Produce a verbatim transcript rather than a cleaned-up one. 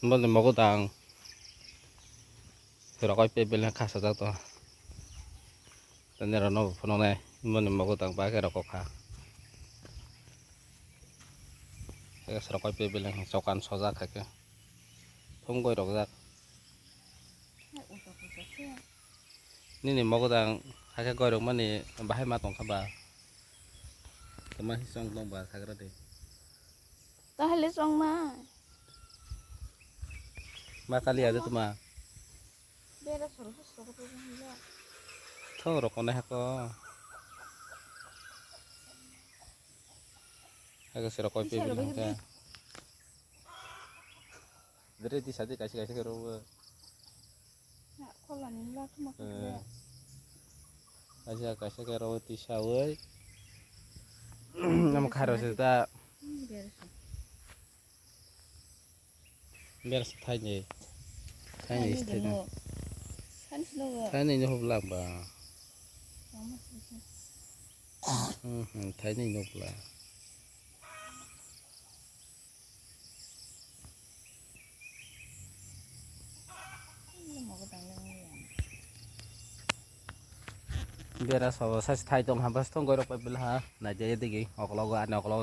Boni mogo dang. Rokoi pe bele khasajak to. Tani rano phunuknai. Boni mogo dang ba khe rokok kha. Khe rokoi pe bele chokan sojak kha khe. Thung goi rokjak. Nini mogo dang hakhe goirok mani bahai ma tongkha ba? Tama hi chong tong ba sagra de. Tahale chong na. Ma kali ade tuma. Bera soro soro ko hila. Tho rok konai hako. Hake sero koi pe bil hake. Dere di sadi kaisa kaisa ke rogo. Na, kola ni la thuma ko. Kaisa kaisa ke rogo tisa oi. Nam kharo se ta. Hmm, bera sa. Bera sa thai ni. Thai ni thai ni. Thai ni no. Thai ni no hobla ba. Mama sisi. Hmm, hmm, thai ni no bla. Bera sabo sa thai tong ha bas tong goirok pai bela ha. Nai de digi okologo ani okologo